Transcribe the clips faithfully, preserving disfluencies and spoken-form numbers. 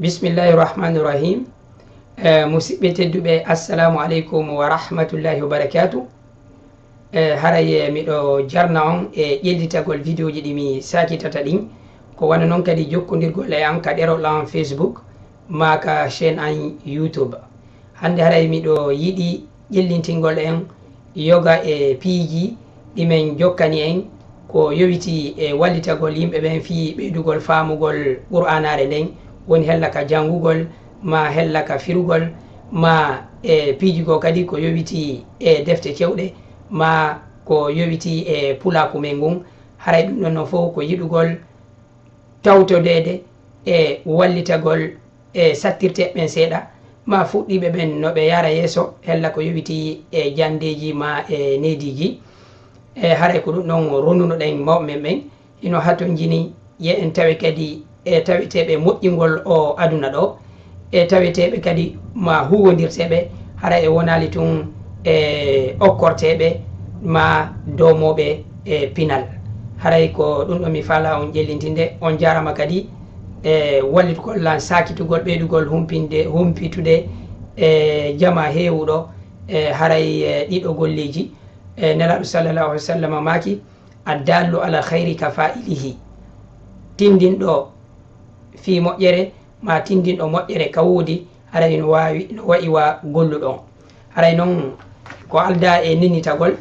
Bismillahi rahmani rahim. Eh, musidɓe tedduɓe, assalamu aleykum wa rahmatullahi wa barakatuh. Eh, haray, eh, miɗo jarna on e ƴellitagol vidéoji ɗi mi sakitata ɗin. Ko wano non kadi jokkondirgol e an ka ɗerol an Facebook, maa ka chaîne an YouTube. Hannde haray miɗo yiɗi ƴellintingol en yoga e piiji ɗi men jokkani en ko yowitii e wallitagol yimɓe ɓen fii ɓeydugol faamugol Qur'aanaare nden, woni hella ka janngugol, maa hella ka firugol, maa e piiji goo kadi ko yowitii e defte cewɗe, maa ko yowitii e pulaaku men ngun. Haray ɗum ɗon non fof ko yiɗugol tawtodeede e wallitagol e sattirteeɓe ɓen seeɗa, maa fuɗɗiiɓe ɓen no ɓe yahra yeeso, hella ko yowitii e janndeeji maa e neediiji. E haray ko ɗum ɗon ronnunoɗen mawɓe men ɓen, hino hatonjini, yo en tawe kadi e taweteeɓe moƴƴingol oo aduna ɗoo, e taweteeɓe kadi maa huuwondirteeɓe, hara e wonaali tun e okkorteeɓe maa doomooɓe e pinal. Haray ko ɗum ɗo mi faalaa on ƴellintinde. On jaaraama kadi e wallitgol lan saakitugol, ɓeydugol humpinde, humpitude e jamaa heewuɗo. E haray e ɗiɗo golleeji, e Nelaaɗo sallallahu alaihi wa sallam maaki, "Addallu ala khayri ka fa'ilihi." Tindinɗo fii moƴƴere, maa tindinɗo moƴƴere ka woodi, haray no waawi, no wa'i wa golluɗo on. Haray non ko aldaa e nennitagol,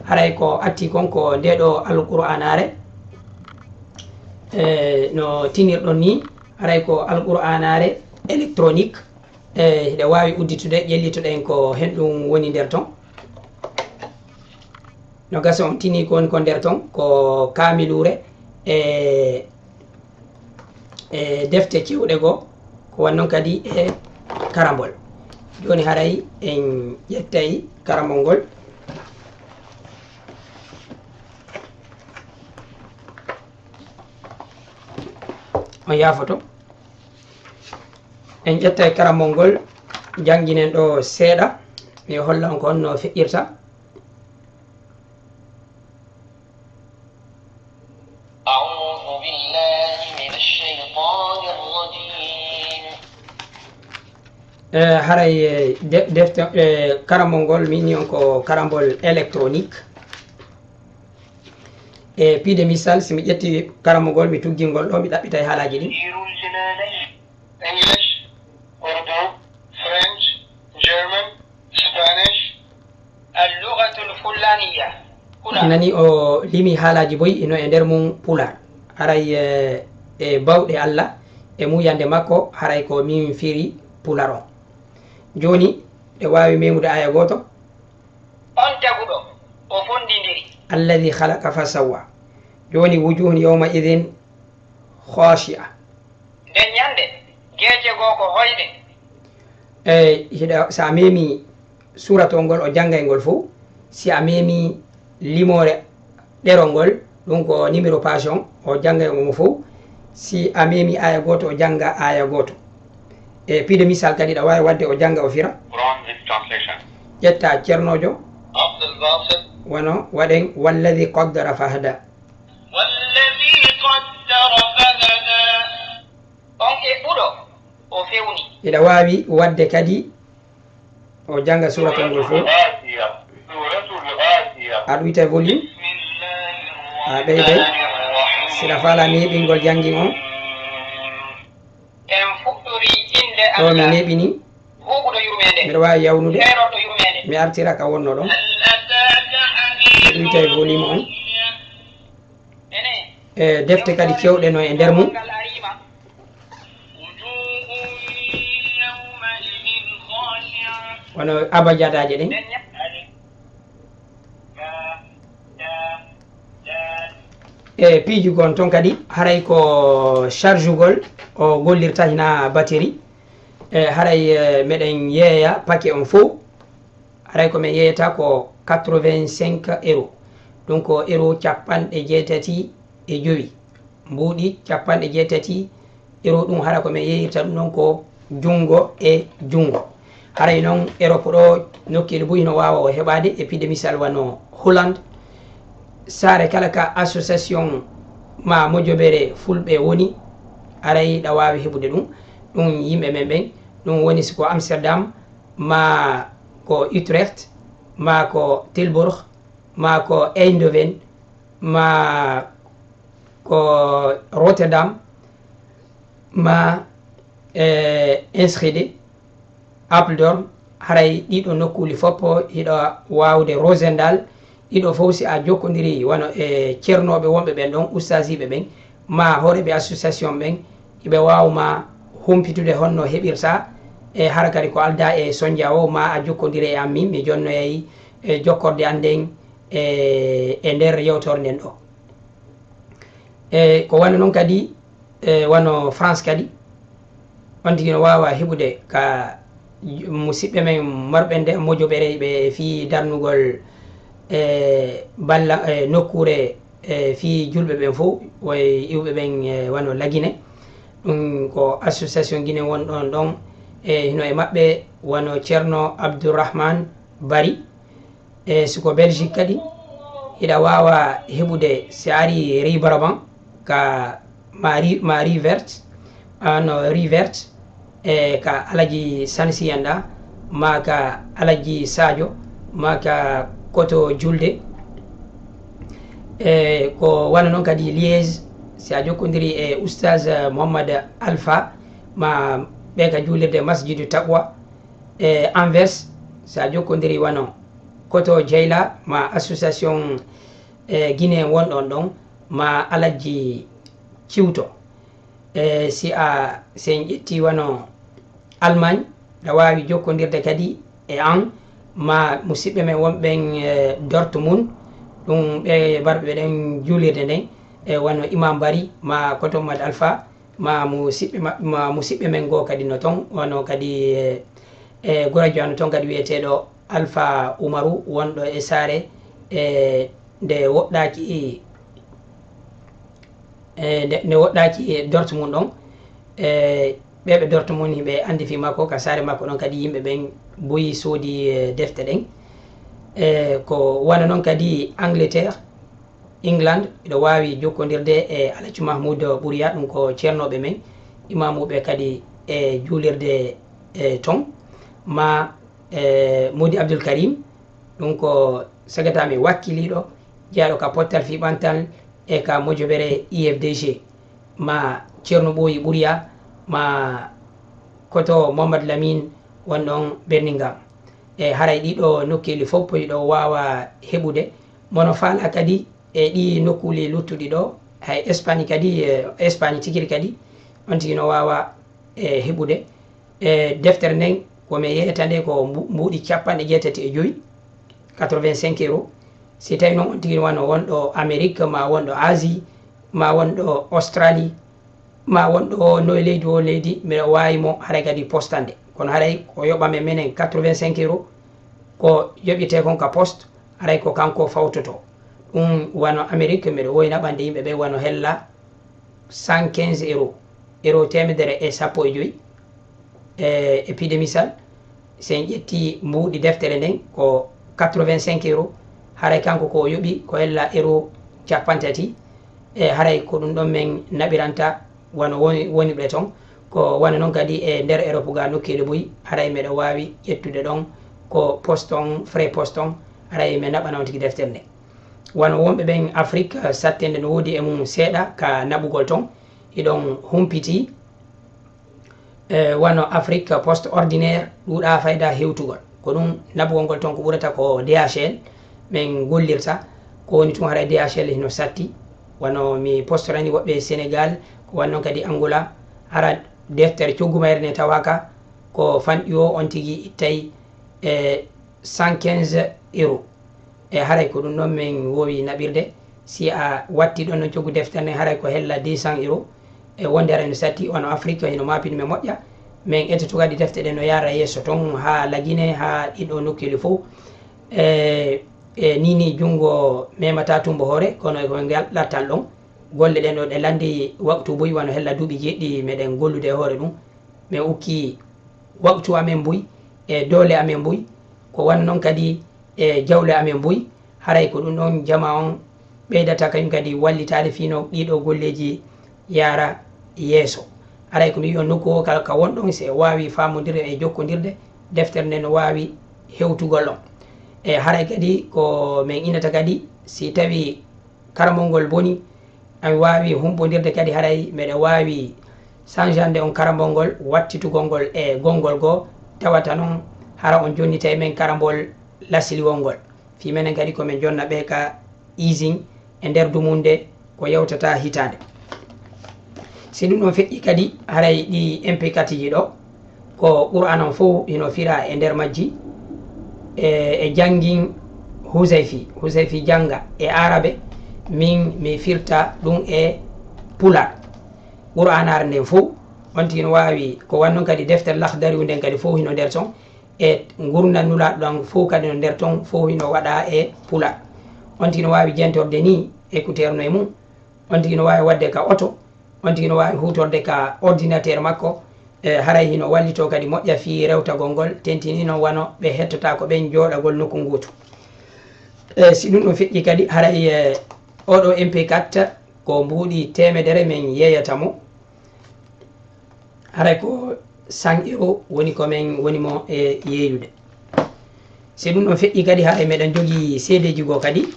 haray ko atti kon ko ndee ɗoo Alqur'aanaare, e no tinirɗon nii, haray ko Alqur'aanaare électronique, e hiɗa waawi udditude, ƴellitoɗen ko hen ɗum woni nder ton. No gasa on tinii ko woni ko nder ton, ko kaamiluure e, e defte cewɗe goo, ko wan non kadi e karambol. Jooni haray en ƴettay karambol ngol. On yaafoto. En ƴettay karambol ngol, jannginen ɗoo seeɗa. Mi holla on ko honno feƴƴirta. أعوذ بالله من الشيطان الرجيم. Eh, haray, eh, de-, defte, eh, karambol ngol, min ni on ko karambol électronique. E piide misal, si mi ƴetti karambol ngol, mi tuggi ngol ɗoo, mi ɗaɓɓitay haalaaji ɗin. English, Urdu, French, German, Spanish, اللغة الفلانية. Pulaar. A nani o limi haalaaji boy ino e nder mum Pulaar. Haray, e, e bawɗe Alla e muuyannde makko, haray ko min firi Pulaar on. Jooni, ɗe waawi meemude aaya gooto. On taguɗo, o fonndindiri. الذي خلق فسوى. Jooni, وجوه يومئذ خاشعة. Nden ñannde, geece goo ko hoyɗe. Eey, hiɗa, so a meemi suuratol ngol, o janngay ngol fow. Si a meemi limoore ɗerol ngol, ɗum ko numéro page on, o janngay mo fow. Si a meemi aaya gooto, o jannga aaya gooto. E piide misal kadi, ɗa waawi waɗde o jannga, o fira. Quran with translation. Ƴetta ceernoojo. Abdul Basit. Wano waɗen, والذي قدر فهدى. والذي قدر فهدى. On eɓɓuɗo, o fewni. Hiɗa waawi waɗde kadi, o jannga suuratol ngol fow. Suratul Ghashiya. Suratul Ghashiya. A ɗuytay volume. A ɓeyday. Siɗa faala neeɓingol janngin on. En fuɗɗorii innde Allah. Ɗo mi neeɓini. Huuɓuɗo yurmeende. Miɗo waawi yawnude. Seerorɗo yurmeende. Mi artira ka wonno ɗon. Hal ataaka hadithul. Ɗuytay volume on. E defte kadi cewɗe no e nder mum. Wano abajadaaje ɗen. E piiji gon ton kadi, haray ko chargugol o gollirta, hina batterie. E haray, e, meɗen yeeya paquet on fow. Haray ko min yeeyata ko quatre-vingt-cinq euros. Ɗum ko euro capanɗe jeetati e jowi. Mbuuɗi capanɗe jeetati euro, ɗum hara ko min yeeyirta ɗum ɗon ko junngo e junngo. Haray noon Europe ɗo nokkeeli buy no waawa o heɓaade, e piide misal wano Holland. Saare kala ka association ma mojobere fulɓe woni, haray ɗa waawi heɓude ɗum. Ɗum yimɓe men ɓen, ɗum woni si ko Amsterdam, maa ko Utrecht, maa ko Tilburg, maa ko Eindhoven, maa ko Rotterdam, maa e Enschede, Apeldoorn, haray ɗiɗo nokkuuli fof hiɗa waawde Roosendaal, ɗiɗo fof si a jokkondirii wano e ceernooɓe wonɓe ɓen ɗon, ustaasiiɓe ɓen, maa hooreeɓe association ɓen, hiɓe waawa ma humpitude honno heɓirta, e hara kadi ko aldaa e sonnja o, maa a jokkondire e an min, mi jonnoyay e jokkorde an nden e, e nder yewtere nden ɗo. E ko wano non kadi, e wano France kadi, on tigi no waawa heɓude ka musiɓɓe men marɓe nde mojoɓere ɓe fii darnugol e balla, e nokkuure e fii julɓe ɓen fof, way iwɓe ɓen e wano Lagine. Ɗum ko association Guinée won ɗon ɗon, e hino e maɓɓe wano Ceerno Abdourahmane Bari. E si ko Belgique kadi, hiɗa waawa heɓude si a ari Rue Brabant ka ma Rue, ma Rue Verte, ano Rue Verte, e ka Alaji Sansi en ɗa, maa ka Alaji Sadio, maa ka Koto Julde. E ko wano non kadi Liège, si a jokkondiri e Oustaz Mohammad Alpha, ma ɓe ka juulirde Masjidu Taqwa. E Anvers, si a jokkondiri wano Koto Jeyla, ma association e Guinée won ɗon ɗon, ma Alaji Ciwto. E si a, si en ƴetti wano Allemagne, ɗa waawi jokkondirde kadi e an, ma musiɓɓe men wonɓe ɓen e Dortmund, ɗum ɓe barɓe ɓe ɗen juulirde nden, e wano Imam Bari, ma Koto Mad Alpha, ma musiɓɓe ma, ma musiɓɓe men goo kadi no ton, wano kadi e, e gurajo an no ton kadi wiyeteeɗo Alpha Umaru, wonɗo e saare, e nde woɗɗaaki, e nde, nde woɗɗaaki e Dortmund ɗon. E ɓe ɓe Dortmund, hiɓe anndi fii makko, ka saare makko ɗon kadi yimɓe ɓen buy soodi e defte ɗen. E ko wano non kadi Angleterre, England, hiɗo waawi jokkondirde e Alaji Mahmoud Ɓuriya, ɗum ko ceernooɓe men, imaamuɓe kadi e juulirde e ton, ma e Modi Abdul Karim, ɗum ko segataami wakkiliiɗo jeyaaɗo ka pottal fii ɓantal e ka mojobere I F D G, ma Ceerno Ɓooyi Ɓuriya, ma Koto Mohammad Lamin won ɗon Birmingham. E haray ɗiɗo nokkeeli fof hiɗo waawa heɓude. Mono faalaa kadi e ɗii nokkuuli luttuɗi ɗo, hay Espagne kadi, e Espagne tikiri kadi, on tigi no waawa e heɓude. E deftere nden, ko mi yeeyata nde ko mbu-, mbuuɗi capanɗe jeetati e joy, quatre-vingt-cinq euros. Si tawi noon on tigi wano wonɗo Amérique, ma wonɗo Asie, ma wonɗo Australie, ma wonɗo o no e leydi o leydi, mbiɗa waawi mo haray kadi postande. Kono haray ko yoɓa men menen quatre-vingt-cinq euros, ko yoɓitee kon ka poste, haray ko kanko fawtoto. Ɗum wano Amérique, mbiɗa wowi naɓande yimɓe ɓe wano hella cent quinze euros, euros teemedere e sappo e joy. E, e piide misal, si en ƴetti mbuuɗi deftere nden ko quatre-vingt-cinq euros, haray kanko ko o yoɓi ko hella euros capanɗe tati. E haray ko ɗum ɗon men naɓiranta wano woni, woni ɓe ton. Ko wano non kadi e nder Europe ga nokkeeli buy, haray meɗa waawi ƴettude ɗon ko poste on, frais poste on, haray mi naɓana on tigi deftere nde. Wano wonɓe ɓen Afrique, sattende no woodi e mum seeɗa ka naɓugol ton, hiɗon humpiti. E, wano Afrique Poste Ordinaire ɗuuɗaa fayda hewtugol. Ko ɗum naɓugol ngol ton ko ɓurata ko D H L men gollirta. Ko woni tun haray D H L hino satti. Wano mi postorani woɓɓe Sénégal, ko wannon kadi Angola. Hara deftere coggu mayre ne tawaaka ko fanɗi o on tigi ittay e cent quinze euros. E haray ko ɗum ɗon men wowi naɓirde. Si a watti ɗon no coggu deftere nden, haray ko hella deux cents euros. E wonde haray no satti, wano Afrique hino maapini men moƴƴa. Men ettoto kadi defte ɗen no yaara yeeso ton, haa Lagine, haa ɗiɗo nokkeeli fof. E, e ni ni junngo memata tumbo hoore, kono e ko ngal ɗattal ɗon. Golle ɗen ɗo ɗe lanndi waktu buy, wano hella duuɓi jeeɗiɗi meɗen gollude e hoore ɗum. Men ukki waktu amen buy, e doole amen buy, ko wano non kadi e jawle amen buy. Haray ko ɗum ɗon jama on ɓeydata kañum kadi wallitaade fii no ɗiɗo golleeji yaara yeeso. Haray ko mi wi'i on, nokku o kala ka wonɗon, si en waawi faamondirde e jokkondirde, deftere nden no waawi hewtugol on. E haray kadi ko men innata kadi, si tawi karamol ngol boni, a waawi humɓondirde kadi, haray meɗen waawi sanjande on karamol ngol, wattitugol ngol e gonngol goo, tawata non hara on jonnitay men karamol lasiliwol ngol. Fii menen kadi ko men jonna ɓe ka usine e nder dumunde ko yawtata hitaande. Si ɗum ɗon feƴƴi kadi, haray ɗi M P quatre ji ɗo, ko Qur'aan on fof hino fira e nder majji, e, e janngin Huzayfi, Huzayfi jannga e Aarabe, min mi firta ɗum e Pulaar. Qur'aanaare nden fof, on tigi no waawi, ko wanno kadi deftere Lahdariyu nden kadi fof hino nder ton, e ngurndan Nulaaɗo ɗan fof kadi no nder ton, fof hino waɗa e Pulaar. On tigi no waawi jentorde ni écouteur no e mum, on tigi no waawi waɗde ka oto, on tigi no waawi huutorde ka ordinateur makko, e haray hino wallitoo kadi moƴƴa fii rewtagol ngol, tentini non wano ɓe hettotaako ɓen jooɗagol nokku nguutu. E si ɗum ɗon feƴƴi kadi, haray, e, oɗo M P quatre ko mbuuɗi teemedere men yeeyata mo. Haray ko cent euro woni ko men woni mo e yeeyude. Si ɗum ɗon feƴƴi kadi, haray meɗen jogii C D ji goo kadi,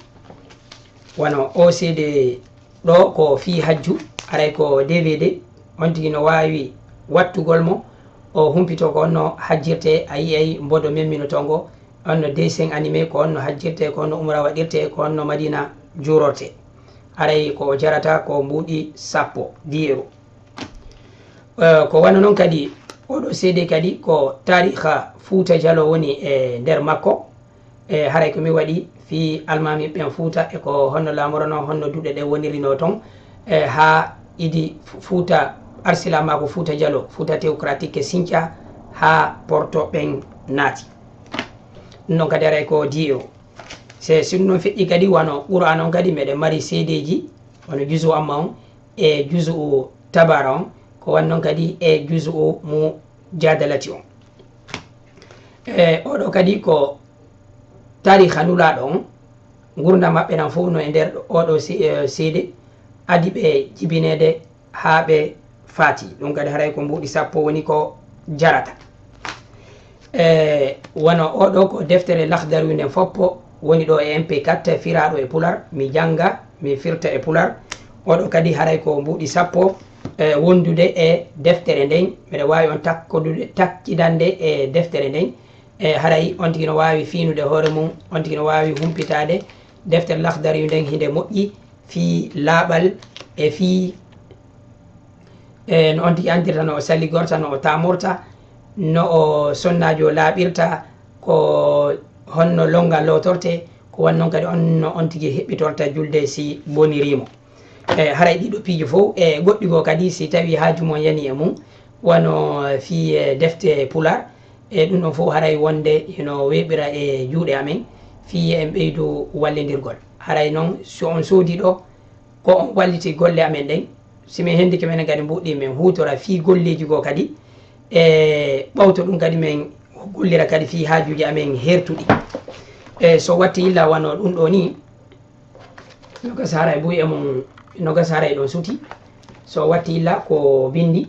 wano o C D ɗo ko fii hajju, haray ko D V D, on tigi no waawi wattugol mo, o humpitoo ko honno hajjirtee, a yi'ay mbodo memminotoo ngo, honno dessin animé, ko honno hajjirtee, ko honno umra waɗirtee, ko honno Madina juurortee. Haray ko o jarata ko mbuuɗi sappo, dix euro. Eh, ko wano non kadi, oɗo C D kadi ko taariha Fuuta Jaloo woni e nder makko. E haray ko mi waɗi fii almaami ɓen Fuuta e ko honno laamorano, honno duɗe ɗen wonirino ton, e haa idi Fu-, Fuuta Arsilaamaaku Fuuta Jaloo, Fuuta Teokratik e Sinca haa Porto ɓen naati. Ɗum non kadi haray ko dix euro. Se si ɗum non feƴƴi kadi, wano Qur'aana on kadi, meɗen mari C D ji, wano juzu amma on, e juzu'u Tabara on, ko wannon kadi e juzu'u Mujaadalati on. E oɗo kadi ko taariha Nulaaɗo on, ngurndan maɓɓe ɗan fow no e nder oɗo si-, e, C D, adi ɓe jibineede haa ɓe faati. Ɗum kadi haray ko mbuuɗi sappo woni ko jarata. E, wano oɗo ko deftere Lahdariyu nden foppo woni ɗo e M P quatre firaaɗo e Pular, mi jannga, mi firta e Pular. Oɗo kadi haray ko mbuuɗi sappo, e, wondude e deftere nden. Miɗo waawi on takkodude, takkidande e deftere nden. E, haray on tigi no waawi fiinude hoore mum, on tigi no waawi humpitaade deftere Lahdariyu nden hinde moƴƴi fii laaɓal e fii, e, no on tigi andirta no o salligorta, no o taamorta, no o sonnaajo laaɓirta, ko honno lonngal lootorte, ko wannon kadi on no on tigi heɓɓitorta julde si boniriimo. E, haray ɗiɗo piiji fow, e goɗɗi goo kadi, si tawii haaju mon yani e mum, wano fii, e, defte Pular, e ɗum ɗon fow haray wonde hino weeɓira e juuɗe amen, fii en ɓeydu wallindirgol. Haray non, so on soodii ɗo, ko on walliti golle amen ɗen, si min hendike menen kadi mbuuɗi men huutora fii golleeji goo kadi, e ɓawto ɗum kadi men gollira kadi fii haajuuji amen hertuɗi. E so watti illa wano ɗum ɗo nii, nogas haray buy e mum, nogas haray ɗon suti. So watti illa ko bindi,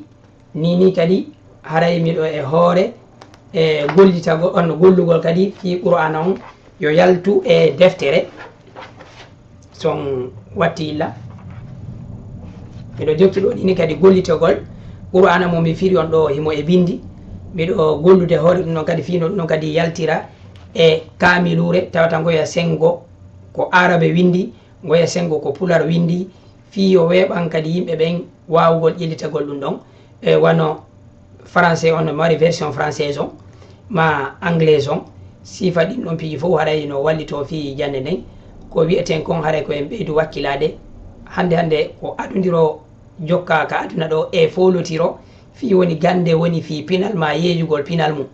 ni ni kadi haray miɗo e hoore e gollitagol, on gollugol kadi fii Qur'aana on yo yaltu e deftere. Son watti illa. Miɗo jokki ɗo ni kadi gollitagol Qur'aana mo mi firi on ɗo himo e bindi. Miɗo gollude hoore ɗum ɗon kadi fii no ɗum ɗon kadi yaltira e kaamiluure tawata ngoya senngo ko Aarabe winndi, ngoya senngo ko Pular winndi, fii yo weeɓan kadi yimɓe ɓen waawugol ƴellitagol ɗum ɗon. E wano Français on no mari version française on, maa anglaise on, sifa ɗin ɗon piiji fow haray no wallitoo fii jannde nden. Ko wi'eten kon haray ko en ɓeydu wakkilaade. Hannde hannde ko adundiroo jokkaa ka aduna ɗo e foolotiro, fii woni gannde woni fii pinal maa yeeyugol pinal mum.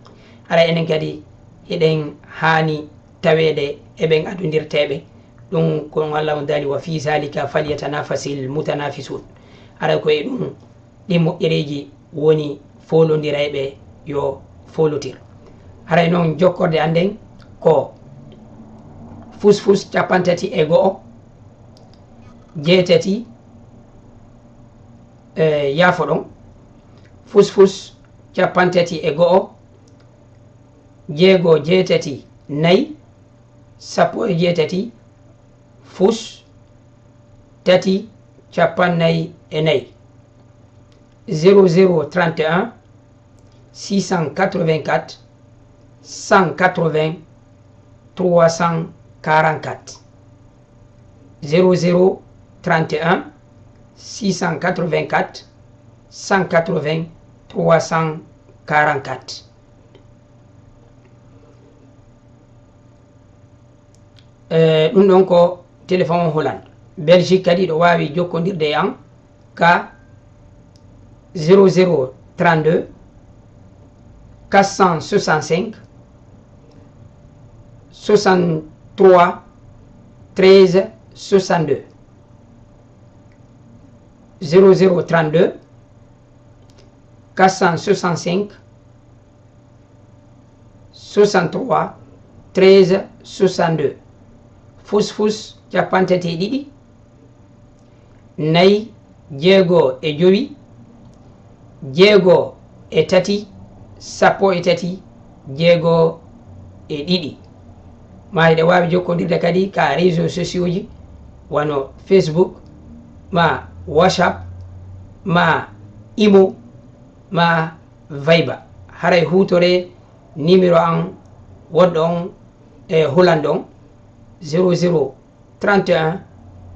Haray enen kadi hiɗen haani taweede e ɓen adundirteeɓe. Ɗum ko ɗum Alla on daali, "Wa fii zaalika falyatanafasil mutanafisun." Haray ko e ɗum ɗi moƴƴereeji woni foolondirayɓe yo foolotir. Haray non jokkorde an nden ko fusfus cappanɗe tati e go'o, jeetati, e, yaafo ɗon, fus fus, capanɗe tati e go'o, jeego jeetati nayi, sappo e jeetati, fus, tati, capanɗe nayi e nayi. Zéro zéro trente et un, six cent quatre-vingt-quatre, cent quatre-vingts, trois cent quarante-quatre. Zéro zéro trente et un, six cent quatre-vingt-quatre, cent quatre-vingts, trois cent quarante-quatre. Eh, ɗum ɗon ko téléphone Hollande. Belgique kadi ɗo waawi jokkondirde e an ka zéro zéro trente-deux, quatre cent soixante-cinq, soixante-trois, treize, soixante-deux. Zéro zéro trente-deux, quatre cent soixante-cinq, soixante-trois, treize, soixante-deux. Fus fus, capanɗe tati e ɗiɗi, nayi, jeego e jowi, jeego e tati, sappo e tati, jeego e ɗiɗi. Ma hiɗa waawi jokkondirde kadi ka réseaux sociaux ji, wano Facebook, ma WhatsApp, ma Imo, ma Viber. Haray huutore numéro an woɗɗo on e Hollande on, zéro zéro trente et un,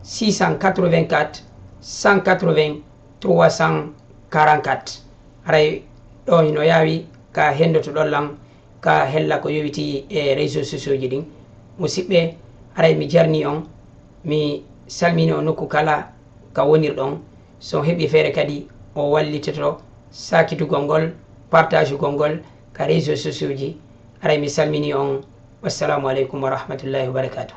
six cent quatre-vingt-quatre, cent quatre-vingts, trois cent quarante-quatre. Haray ɗo hino yaawi ka henndotoɗon lan ka hella ko yowitii e réseaux sociaux ji ɗin. Musidɓe, haray mi jarni on, mi salmini on nokku kala ka wonirɗon. So on heɓii feere kadi, o wallitoto saakitugol ngol, partagugol ngol ka réseaux sociaux ji. Haray mi salmini on. Wassalamu aleykum wa rahmatullahi wa barakatuh.